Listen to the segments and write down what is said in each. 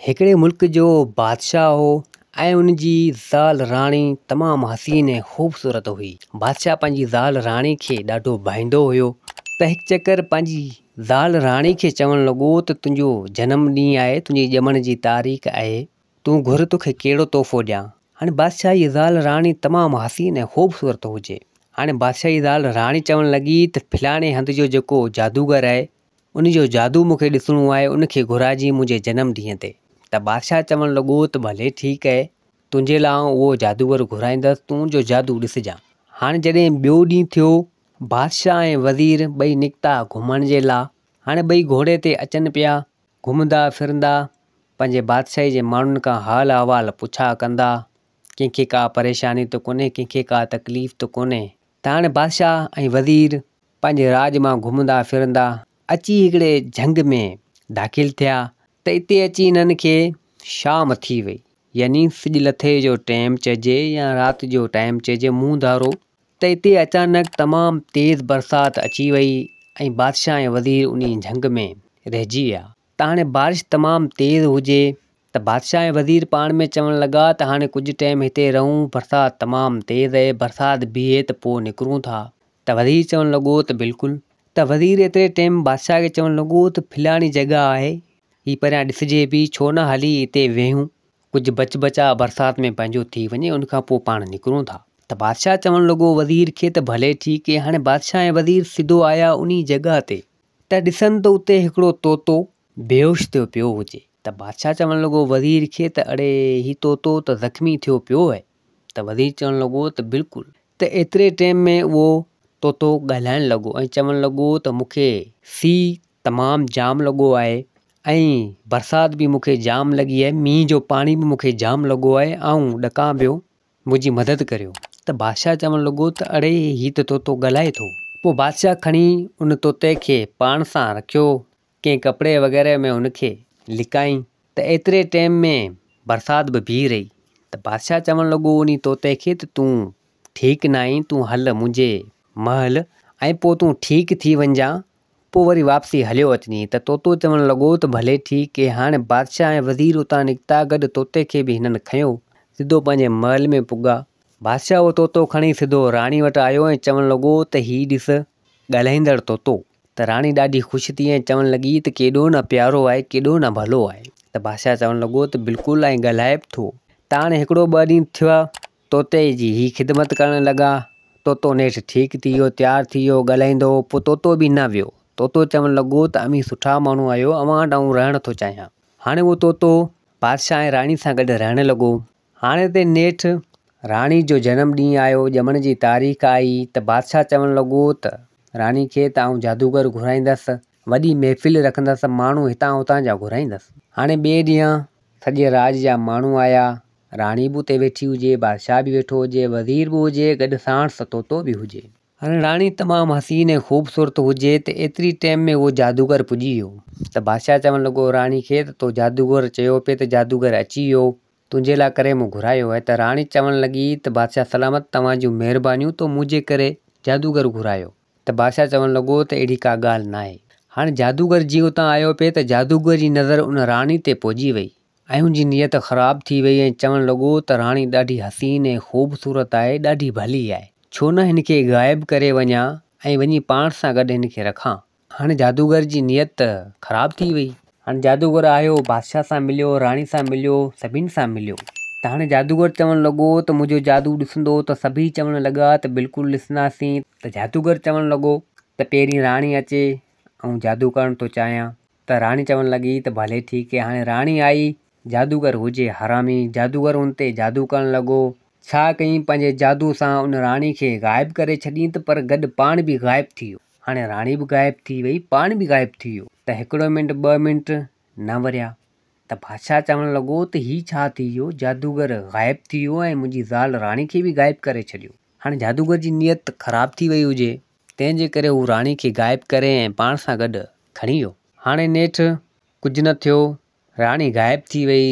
هڪڙي ملڪ جو بادشاهه هو ۽ ان جي زال راڻي تمام حسين ۽ خوبصورت هئي. بادشاهه پنهنجي زال راڻي کي ڏاڍو ڀائيندو هيو ته هڪ چڪر پنهنجي زال راڻي کي چوڻ لڳو ته تنهنجو جنم ڏينهن آهي، تنهنجي ڄمڻ جي تاريخ آهي، تون گهر توکي ڪهڙو تحفو ڏيان؟ هاڻي بادشاهه جي زال راڻي تمام حسين ۽ خوبصورت هجي. هاڻي بادشاهه جي زال راڻي چوڻ لڳي ته فلاڻي هنڌ جو جيڪو جادوگر آهي، ان جو جادو مون کي ڏسڻو آهي، ان کي گهرائجي منهنجي جنم ڏينهن تي. ته بادشاهه چوڻ لڳو ته ڀلي ٺيڪ آهي، تنهنجي لاء آئون اهو جادوگر گهرائيندس، تون جو جادو ڏسجان. هاڻي جڏهن ٻيو ڏينهن ٿيو، بادشاهه ۽ وزير ٻئي نڪتا گهمڻ جي لاء. هاڻي ٻئي گهوڙي تي اچن پيا، گهمندا ڦرندا، پنهنجي بادشاهي جي ماڻهن کان حال احوال پڇا ڪندا، ڪنهن کي ڪا پريشاني ته ڪونهي، ڪنهن کي ڪا تڪليف ته ڪونهي. ته هاڻي بادشاهه ۽ وزير پنهنجي راڄ مان گهمندا ڦرندا اچي هڪڙي جهنگ ۾ داخل ٿيا ته اتي اچي هنن کي شام ٿي وئي، يعني سج لٿي جو ٽيم چئجي يا رات جو ٽائيم چئجي منهن ڌارو ته اتي اچانڪ تمام تيز برسات اچي وئي ۽ بادشاهه ۽ وزير انهي جهنگ ۾ رهجي ويا. ته هاڻي بارش تمام تيز هجي ته بادشاهه ۽ وزير پاڻ ۾ چوڻ لڳا ته هاڻي ڪجهه ٽائيم هتي رهون برسات تمام تيز اهي برسات بيهي ته پوء نڪرون ٿا ته وزير چوڻ لڳو ته بلڪل ته وزير ايتري ٽائيم بادشاهه کي چوڻ لڳو ته فلاڻي جڳهه آهي هي پريان ڏسجي پئي ڇو نه هلي هتي ويهون ڪجهه بچ بچاء برسات ۾ پنهنجو ٿي وڃي ان کان پوء پاڻ نڪرون ٿا ته بادشاهه چوڻ لڳو وزير کي ته ڀلي ٺيڪ اهي هاڻي بادشاهه ۽ وزير سڌو آيا انهي جڳهه تي ته ڏسن ته اتي هڪڙو طوطو بيهوش ٿيو پيو هجي. ته بادشاهه چوڻ لڳو وزير کي ته اڙي هي طوطو ته زخمي ٿيو پيو اهي. ته وزير چوڻ لڳو ته بلڪل. ته ايتري ٽيم ۾ اهو طوطو ڳالهائڻ لڳو ۽ چوڻ لڳو ته مون کي سيء تمام جام لڳو آهي ۽ برسات به مون کي جام لڳي آهي، مينهن جو پاڻي به مون کي جام لڳو آهي، آئون ڏڪان پيو. منهنجي مدد ڪريو. ته بادشاهه چوڻ لڳو ته اڙي هي ته طوطو ڳالهائي ٿو. پوء بادشاهه کڻي ان طوطي کي پاڻ سان رکيو، ڪنهن ڪپڙي وغيره ۾ هن کي لڪائين ته ايتري ٽيم ۾ برسات به بيهي رهي ته بادشاهه چوڻ لڳو انهي طوطي کي ته تون ٺيڪ ناهين تون هل منهنجي محل ۽ پوء تون ٺيڪ ٿي وڃجان پوء وري واپسي هليو اچجين ته طوطو چوڻ لڳو ته ڀلي ٺيڪ اي هاڻي بادشاهه ۽ وزير اتان نڪتا گڏ طوطي کي به هنن کنيو سڌو پنهنجي محل ۾ پڳا. بادشاهه اهو طوطو کڻي سڌو راڻي وٽ آيو ۽ چوڻ لڳو ته هي ڏس ڳالهائيندڙ طوطو ته راڻي ڏاڍي خوش ٿي ۽ چوڻ لڳي ته ڪيڏو نه پيارو آهي ڪيڏو نه ڀلو آهي ته بادشاهه چوڻ لڳو ته بلڪل ۽ ڳالهائي به ٿو ته هاڻي هڪڙو ٻه ڏينهن ٿيا طوطي جي هي خدمت ڪرڻ لڳا. طوطو نيٺ ٺيڪ ٿي ويو، تيار ٿي ويو، ڳالهائيندو هو، پوء طوطو به نه ويو. طوطو چوڻ لڳو ته اوهين سٺا ماڻهو آهيو، اوهان وٽ آئون رهڻ ٿو چاهيان. هاڻي اهو طوطو بادشاهه ۽ راڻي سان گڏ رهڻ لڳو. هاڻي تي نيٺ راڻي جو جنم ڏينهن آيو، ڄمڻ جي تاريخ آئي ته بادشاهه چوڻ لڳو ته راڻي کي ته آئون جادوگر گهرائيندس، وڏي محفل رکندس، ماڻهو هتان هتان جا گهرائيندس. هاڻي ٻئي ڏينهن سڄي راڄ جا ماڻهو آيا، راڻي به اتي ويٺي هجي، بادشاهه به ويٺو هجي، وزير به هجي، گڏ ساڻس طوطو به هجي. هاڻي راڻي تمام حسين ۽ خوبصورت هجي ته ايتري ٽيم ۾ اهو جادوگر پڄي ويو ته بادشاهه چوڻ لڳو راڻي کي ته تو جادوگر چيو پئي ته جادوگر اچي ويو، تنهنجي لاء ڪري مون گهرايو آهي ته راڻي چوڻ لڳي ته بادشاهه سلامت توهان جون مهربانيون تو منهنجي ڪري جادوگر گهرايو ته بادشاهه چوڻ لڳو ته اهڙي ڪا ڳالهه ناهي. هاڻي جادوگر جيئن اتان آيو پئي ته جادوگر جي نظر ان راڻي تي پئجي وئي ۽ هن جي نيت خراب ٿي وئي ۽ چوڻ لڳو ته راڻي ڏاڍي حسين ۽ خوبصورت آهي، ڏاڍي ڀلي آهي، ڇو نه هن کي غائب ڪري وڃان ۽ وڃي پاڻ سان گڏ هن کي رکان. هاڻي جادوگر جي نيت ته خراب ٿي وئي. هاڻي جادوگر آيو، بادشاهه سان مليو، راڻي سان مليو، سڀني سان مليو ته هاڻي جادوگر چوڻ لڳو ته منهنجو جادو ڏسندو ته سڀئي چوڻ لڳا ته بلڪل ڏسنداسين ته جادوگر چوڻ لڳو ته پهرين راڻي اچي، آئون جادو ڪرڻ ٿو چاهيان. ته راڻي چوڻ لڳي ته ڀلي ٺيڪ اهي. هاڻي راڻي آئي، جادوگر هجي حرامي، جادوگر ان تي جادو ڪرڻ لڳو. ڇا ڪيائين پنهنجي جادو سان ان راڻي کي غائب ڪري ڇڏيائين ته پر گڏ پاڻ به غائب ٿي ويو. هاڻي راڻي به غائب ٿي وئي، پاڻ به غائب ٿي ويو ته هڪڙو منٽ ٻه منٽ نه وريا ته بادشاهه چوڻ لڳو ته هي ڇا ٿي ويو، جادوگر غائب ٿي ويو ۽ منهنجي زال راڻي کي به غائب ڪري ڇڏيو. هاڻي جادوگر جي نيت خراب ٿي وئي هجي، تنهن جي ڪري هو راڻي کي غائب ڪري ۽ پاڻ سان گڏ کڻي ويو. هاڻي نيٺ ڪجهه نه ٿيو، راڻي غائب ٿي وئي،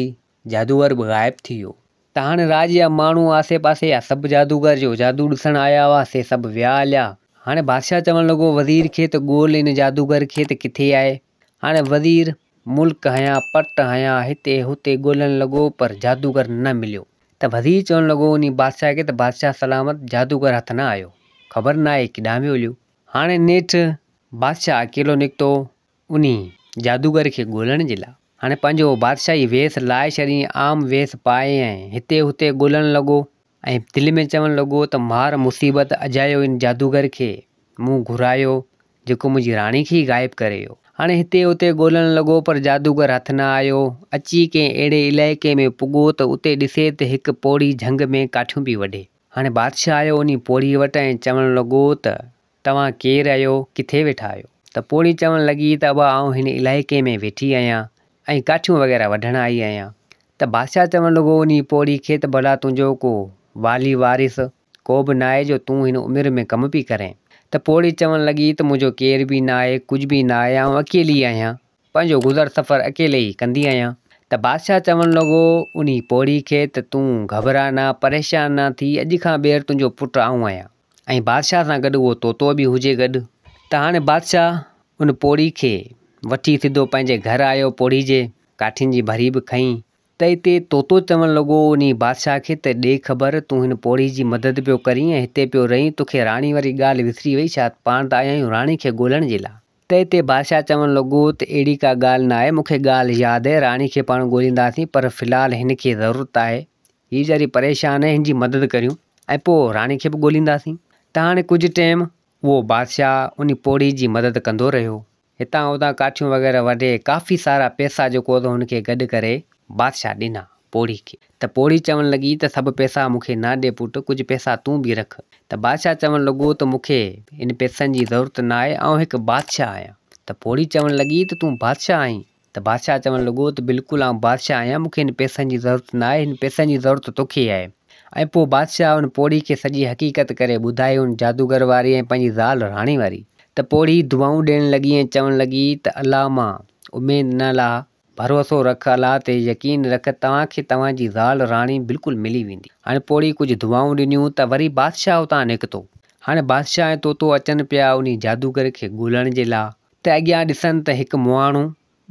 جادوگر به غائب ٿي ويو. ته هاڻي راڄ جا ماڻهو آسي پاسي جا سڀ جادوگر جو جادو ڏسڻ آيا هئا، سي سڀ ويا هليا. هاڻي بادشاهه چوڻ لڳو وزير کي ته ڳول ان جادوگر کي ته ڪٿي آهي. هاڻي وزير ملڪ هنيا پٽ هنيا هتي هتي ڳولڻ لڳو پر جادوگر نه مليو. ته وزير چوڻ لڳو انهي بادشاهه کي ته بادشاهه سلامت جادوگر هٿ نه آيو خبر ناهي ڪيڏانهن ويو هليو. هاڻي نيٺ بادشاهه اڪيلو نڪتو انهي جادوگر کي ڳولڻ جي لاء. هاڻي پنهنجو بادشاهي ويس لاهي ڇڏي عام ويس پائي ۽ هتي هتي ڳولڻ لڳو ۽ دل ۾ چوڻ لڳو ته مار مصيبت اجايو ان جادوگر کي مون گهرايو جيڪو منهنجي راڻي کي ئي غائب ڪري ويو. هاڻي هتي هتي ڳولڻ لڳو پر جادوگر هٿ نه آيو. اچي ڪنهن اهڙي علائقي ۾ پڳو ته اتي ڏسي ته هڪ پوڙهي جهنگ ۾ ڪاٺيون پئي وڍي. هاڻي بادشاهه آيو انهي پوڙهي وٽ ۽ چوڻ لڳو ته توهان ڪير آهيو، ڪٿي ويٺا آهيو؟ ته پوڙهي چوڻ لڳي ته ابا آئون هن علائقي ۾ ويٺي آهيان ۽ ڪاٺيون وغيره وڍڻ آئي آهيان. ته بادشاهه چوڻ لڳو انهي پوڙهي کي ته ڀلا تنهنجو ڪو والي وارث ڪو به ناهي جو تون هن عمر ۾ ڪم پئي ڪرين؟ ته پوڙهي چوڻ لڳي ته منهنجو ڪير به ناهي، ڪجهه به ناهي، آئون اڪيلي آهيان، پنهنجو گذر سفر اڪيلي ئي ڪندي آهيان. ته بادشاهه چوڻ لڳو انهي پوڙهي کي ته تون گهٻراء نه، پريشان نه ٿي، اڄ کان ٻيهر تنهنجو پٽ آئون آهيان. ۽ بادشاهه سان گڏ اهو طوطو به هجي گڏ. ته هاڻي بادشاهه ان پوڙهي کي وٺي سڌو پنهنجي گهر آيو پوڙهي جي ڪاٺين جي ڀري به کنئي ته اتي طوطو چوڻ لڳو انهي بادشاهه کي ته ڏي خبر تون هن پوڙهي جي مدد پيو ڪرين ۽ هتي پيو رهين توکي راڻي واري ڳالهه وسري وئي ڇا پاڻ ته آيا آهيون راڻي کي ڳولڻ جي لاء. ته اتي بادشاهه چوڻ لڳو ته اهڙي ڪا ڳالهه ناهي مون کي ڳالهه ياد آهي راڻي کي پاڻ ڳولينداسين پر في الحال هن کي ضرورت آهي هي ويچاري پريشان آهي هن جي مدد ڪريون ۽ پوء راڻي کي به ڳولينداسين. ته هاڻي ڪجهه ٽيم اهو بادشاهه انهي پوڙهي جي مدد ڪندو رهيو. هتان هتان ڪاٺيون وغيره وڍي ڪافي سارا پئسا جيڪو هو هن کي گڏ ڪري بادشاهه ڏنا پوڙهي کي. ته پوڙهي چوڻ لڳي ته سڀ پئسا مون کي نه ڏي پٽ ڪجهه پئسا تون به رک. ته بادشاهه چوڻ لڳو ته مون کي ان پئسن جي ضرورت ناهي آئون هڪ بادشاهه آهيان. ته پوڙهي چوڻ لڳي ته تون بادشاهه آهين. ته بادشاهه چوڻ لڳو ته بلڪل آئون بادشاهه آهيان، مون کي هن پئسن جي ضرورت نه آهي، هن پئسن جي ضرورت توکي آهي. ۽ پوء بادشاهه ان پوڙهي کي سڄي حقيقت ڪري ٻڌائي، ان جادوگر واري ۽ پنهنجي زال راڻي واري. ته پوڙهي دعائون ڏيڻ لڳي ۽ چوڻ لڳي ته الله مان اميد نه لاهه، ڀروسو رک، الله تي يقين رک، توهان کي توهان جي زال راڻي بلڪل ملي ويندي. هاڻي پوڙهي ڪجهه دعائون ڏنيون ته وري بادشاهه اتان نڪتو. هاڻي بادشاهه ۽ طوطو اچن پيا انهي جادوگر کي ڳولڻ جي لاء. ته اڳيان ڏسن ته هڪ مهاڻو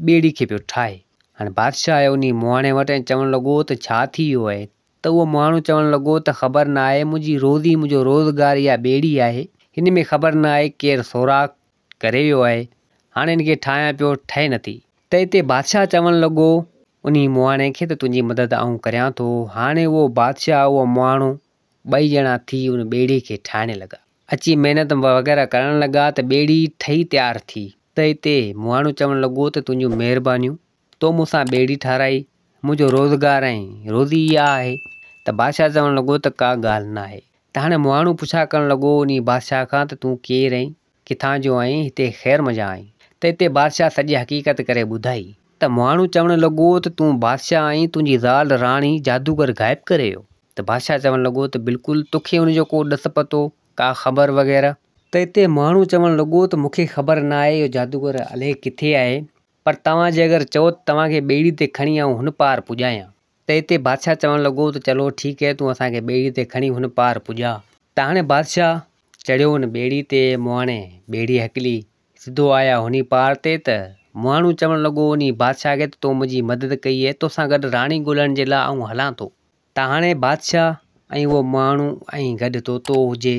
ٻيڙي کي پيو ٺاهي. هاڻي بادشاهه آيو انهي مهاڻي وٽ ۽ چوڻ لڳو ته ڇا ٿي ويو آهي؟ ته اهو مهاڻو چوڻ لڳو ته خبر نه آهي منهنجي روزي منهنجو روزگار اها ٻيڙي آهي، هن ۾ خبر نه آهي ڪير سوراخ ڪري ويو آهي، هاڻي هن کي ٺاهيان پيو ٺهي نٿي. ته اتي بادشاهه چوڻ لڳو انهي مهاڻي کي ته تنهنجي مدد آئون ڪريان ٿو. هاڻي اهو بادشاهه اهو مهاڻو ٻئي ڄڻا ٿي ان ٻيڙي کي ٺاهڻ لڳا. اچي محنت وغيره ڪرڻ لڳا ته ٻيڙي ٺهي تيار ٿي ته اتي مهاڻو چوڻ لڳو ته تنهنجون مهربانيون، تو مون سان ٻيڙي ٺاهرائي، منهنجو روزگار ۽ روزي اها آهي. ته بادشاهه چوڻ لڳو ته ڪا ڳالهه ناهي. ته هاڻي مهاڻو پڇا ڪرڻ لڳو انهي بادشاهه کان ته تون ڪير آهين، ڪٿان جو آهين، هتي خير منجهان آهين؟ ته اتي بادشاهه سڄي حقيقت ڪري ٻڌائي. ته مهاڻو چوڻ لڳو ته تون بادشاهه آهين، تنهنجي زال راڻي جادوگر غائب ڪري ويو. ته بادشاهه چوڻ لڳو ته بلڪل توکي ان جو ڪو ڏس پتو، ڪا خبر وغيره؟ ته اتي ماڻهو چوڻ لڳو ته مون کي خبر نه آهي اهو جادوگر الائي ڪٿي آهي، پر توهان جي اگر چئو ته توهان کي ٻيڙي تي کڻي آئون هن پار پڄايان. ته اتي بادشاهه چوڻ لڳو ته چلو ٺيڪ هي تون اسان کي ٻيڙي تي کڻي هن پار پڄاء. ته هاڻي بادشاهه چڙهيو ان ٻيڙي تي، مهاڻي ٻيڙي هڪلي، سڌو آيا هني پار تي ته مهاڻو چوڻ لڳو انهي بادشاهه کي ته تو منهنجي مدد ڪئي هي، توسان گڏ راڻي ڳولڻ جي لاء آئون هلان ٿو. ته هاڻي بادشاهه ۽ اهو مهاڻو ۽ گڏ طوطو هجي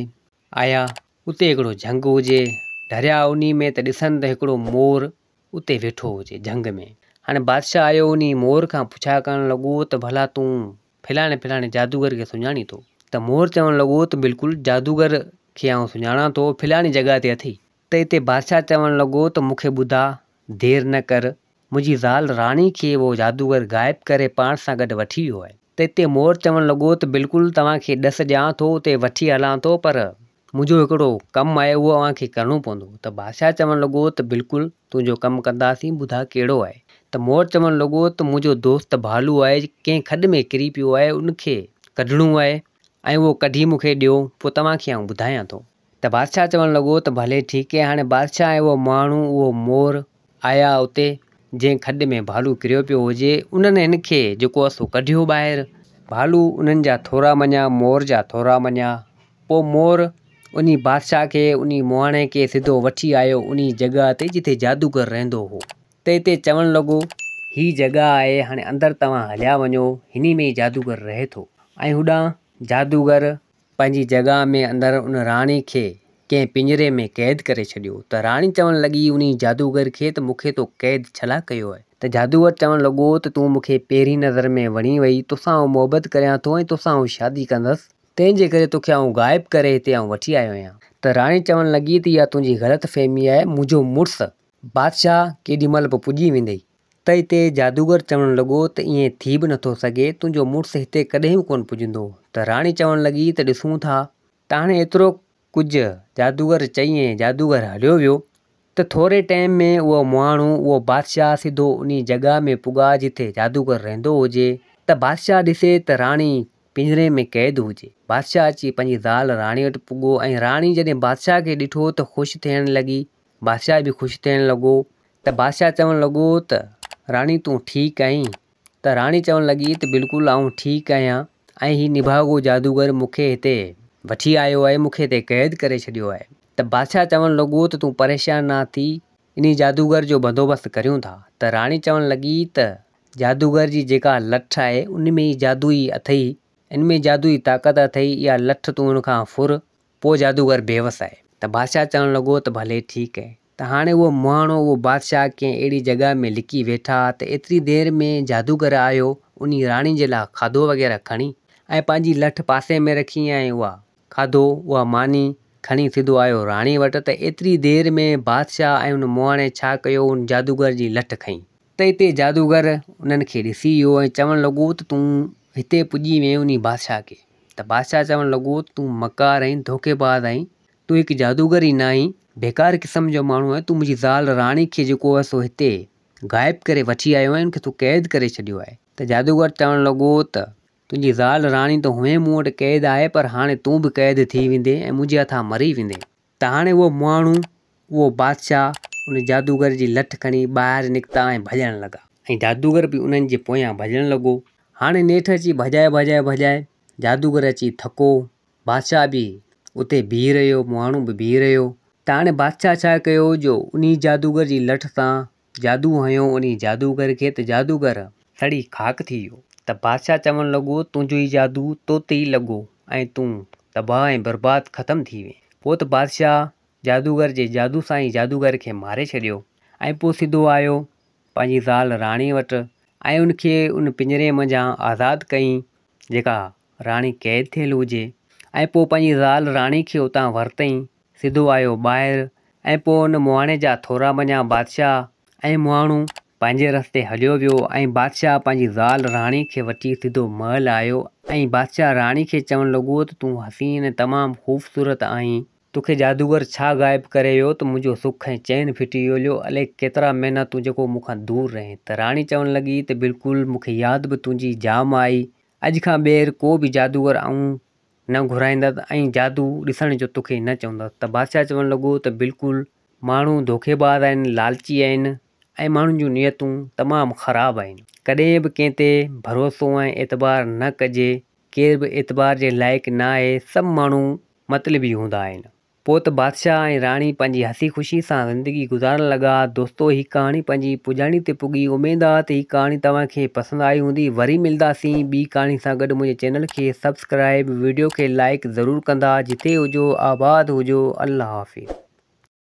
آيا. اتي هڪڙو جهنگ هجي. ڍريا انهي ۾ ته ڏسن ته هڪڙو مور اتي ويٺو هجي جهنگ ۾. هاڻي بادشاهه آيو انهي مور کان پڇا ڪرڻ لڳو ته ڀلا تون فلاڻي فلاڻي جادوگر کي سڃاڻين ٿو؟ ته مور چوڻ لڳو ته بلڪل جادوگر کي آئون سڃاڻان ٿو، فلاڻي جڳهه تي اٿئي. ته اتي بادشاهه چوڻ لڳو ته مون کي ٻڌاء، دير نه ڪر، منهنجي زال راڻي کي اهو جادوگر غائب ڪري پاڻ سان گڏ وٺي ويو آهي. ته اتي مور چوڻ لڳو ته بلڪل توهان کي ڏس ڏيان ٿو، اتي وٺي هلان ٿو، پر منهنجو هڪڙو ڪم آهي اهو اوهان کي ڪرڻو پوندو. ته بادشاهه چوڻ لڳو ته بلڪل تنهنجو ڪم ڪنداسين، ٻڌاء ڪهڙو آهي؟ ته مور چوڻ لڳو ته منهنجو دوست ڀالو آهي، ڪنهن کڏ ۾ ڪري پيو آهي، ان کي ڪڍڻو آهي ۽ اهو ڪڍي مون کي ڏيو، پوء توهان کي آئون ٻڌايان ٿو. ته بادشاهه چوڻ لڳو ته ڀلي ٺيڪ آهي. هاڻي بادشاهه ۽ اهو ماڻهو، اهو مور، آيا اتي جنهن کڏ ۾ ڀالو ڪريو پيو هجي، انهن هن کي جيڪو آهي سو ڪڍيو ٻاهر. ڀالو انهن جا ٿورا مڃيا، مور جا ٿورا مڃيا. پوء مور انهي بادشاهه کي، انهي مهاڻي کي سڌو وٺي آيو انهي جڳهه تي جتي جادوگر رهندو هو. ته اتي چوڻ لڳو، هي جڳهه آهي هاڻي اندر توهان هليا وڃو، هني ۾ ئي جادوگر رهي ٿو. ۽ هوڏانهن جادوگر پنهنجي جڳهه ۾ اندر ان راڻي کي ڪنهن پڃري ۾ قيد ڪري ڇڏيو ته راڻي چوڻ لڳي انهي جادوگر کي ته مون کي تو قيد ڇلا ڪيو آهي؟ ته جادوگر چوڻ لڳو ته تون مون کي پهرين نظر ۾ وڻي وئي، توسان آئون محبت ڪريان ٿو ۽ توسان آئون شادي ڪندس، تنهن جي ڪري توکي آئون غائب ڪري هتي آئون وٺي آيو آهيان. ته راڻي چوڻ لڳي ته اها تنهنجي غلط فهمي آهي، منهنجو مڙس بادشاهه ڪيڏي مهل به پڄي ويندئي. ته اتي جادوگر چوڻ لڳو ته ائين ٿي به نٿو سگهي، تنهنجو مڙس هتي ڪڏهن به ڪونه پڄندو. ته راڻي چوڻ لڳي ته ڏسون ٿا. ته هاڻي ايترو ڪجهه جادوگر چئي ۽ جادوگر هليو ويو. ته ٿوري ٽائيم ۾ اهو مهاڻو، اهو بادشاهه سڌو انهي جڳهه ۾ پڳا جتي جادوگر رهندو هجي. ته بادشاهه ڏسي ته راڻي پڃري ۾ قيد هجي. بادشاهه اچي پنهنجي زال راڻي وٽ پڳو ۽ راڻي جڏهن بادشاهه کي ڏٺو ته خوش ٿيڻ لڳي. بادشاهه به خوش ٿيڻ لڳو ته بادشاهه چوڻ لڳو ته راڻي تون ٺيڪ آهين؟ ته راڻي چوڻ لڳي ته بلڪل آئون ٺيڪ آهيان ۽ هي نڀاڳو جادوگر مون کي هتي وٺي آيو آهي مون کي هتي قيد ڪري ڇڏيو آهي ته بادشاهه چوڻ لڳو ته تون پريشان نه ٿي انهي جادوگر جو بندوبست ڪريون ٿا ته راڻي چوڻ لڳي ته جادوگر جي جيڪا لٺ آهي ان ۾ ئي جادوئي اٿئي ان ۾ جادوئي طاقت اٿئي اها لٺ تون ان کان ڦر پوء جادوگر بيوس آهي. ته بادشاهه چوڻ لڳو ته ڀلي ٺيڪ آهي. ته هاڻي اهو مهاڻو اهو بادشاهه ڪنهن اهڙي جڳهه ۾ لڪي ويٺا ته ايتري دير ۾ جادوگر آيو انهي راڻي جي لاء کاڌو وغيره کڻي ۽ پنهنجي لٺ پاسي ۾ رکي ۽ اها کاڌو اها ماني کڻي سڌو آيو راڻي وٽ ته ايتري دير ۾ بادشاهه ۽ ان مهاڻي ڇا ڪيو ان جادوگر جي لٺ کنئي. ته اتي جادوگر انهن کي ڏسي ويو ۽ چوڻ لڳو ته تون هتي پڄي وئين انهي بادشاهه کي ته بادشاهه چوڻ لڳو ته تون مڪار آهين ڌوڪيباز آهين تون هڪ جادوگر ئي نه آهين بيڪار قسم جو ماڻهو آهين تون منهنجي زال راڻي کي جيڪو آهي سو هتي غائب ڪري وٺي آيو آهين ان کي تون قيد ڪري ڇڏيو آهي ته جادوگر چوڻ لڳو ته تنهنجي زال راڻي ته هونئن مون وٽ قيد آهي پر هاڻي تون به قيد ٿي ويندين ۽ منهنجي هٿان مري ويندين. ته هاڻي اهو مهاڻو، اهو بادشاهه، ان جادوگر جي لٺ کڻي ٻاهر نڪتا ۽ ڀڄڻ لڳا. ۽ جادوگر به انهن جي پويان ڀڄڻ لڳو. هاڻي نيٺ اچي ڀڄائي ڀڄائي ڀڄائي جادوگر اچي ٿڪو. بادشاهه به اتي بيهي رهيو، مهاڻو به بيهي رهيو. ته هاڻي بادشاهه ڇا ڪيو جو انهي جادوگر جي لٺ سان جادو هنيو انهي جادوگر کي ته جادوگر سڙي خاڪ ٿي ويو. ته بادشاهه چوڻ لڳو، تنهنجو هي جادو تو تي ئي لڳو ۽ تون تباهه ۽ برباد ختم ٿي وئين. پوء ته بادشاهه جادوگر جي جادو سان ئي جادوگر کي ماري ڇڏيو ۽ پوء سڌو آيو پنهنجي زال راڻي وٽ ۽ ان کي ان پڃري منجهان آزاد ڪيائين جيڪا راڻي قيد ٿيل هجي ۽ پوء پنهنجي زال راڻي کي اتان ورتئين سڌو آيو ٻاهر ۽ پوء ان مهاڻي جا ٿورا مڃيا بادشاهه ۽ مهاڻو پنهنجي رستي هليو ويو ۽ بادشاهه پنهنجي زال راڻي کي وٺي سڌو محل آيو ۽ بادشاهه راڻي کي چوڻ لڳو ته تون حسين ۽ تمام خوبصورت آهين توکي جادوگر ڇا غائب ڪري ويو ته منهنجو سک ۽ چين ڦٽي ويو الائي ڪيترا مهينا تون جيڪو مون کان دور رهين ته راڻي چوڻ لڳي ته بلڪل مون کي ياد به تنهنجي جام آئي اڄ کان ٻيهر ڪو به جادوگر آئون نه گهرائيندس ۽ جادو ڏسڻ جو توکي نه چوندس ته بادشاهه چوڻ لڳو ته بلڪل ماڻهو ڌوڪيباز آهن، لالچي آهن ۽ ماڻهن جون نيتون تمام خراب آهن. ڪڏهن به ڪنهن تي ڀروسو ۽ اعتبار نه ڪجي، ڪير به اعتبار جي لائق نه آهي، سڀ ماڻهو مطلبي هوندا آهن. پوء ته بادشاهه ۽ راڻي پنهنجي هسي خوشي سان زندگي گذارڻ لڳا. دوستو هي ڪهاڻي پنهنجي پڄاڻي تي پڳي اميد آ ته هي ڪهاڻي توهان کي پسند آئي هوندي وري ملداسين ٻي ڪهاڻي سان گڏ منهنجي چينل کي سبسڪرائب وڊيو کي لائيڪ ضرور ڪندا جتي هجو آباد هجو الله حافظ.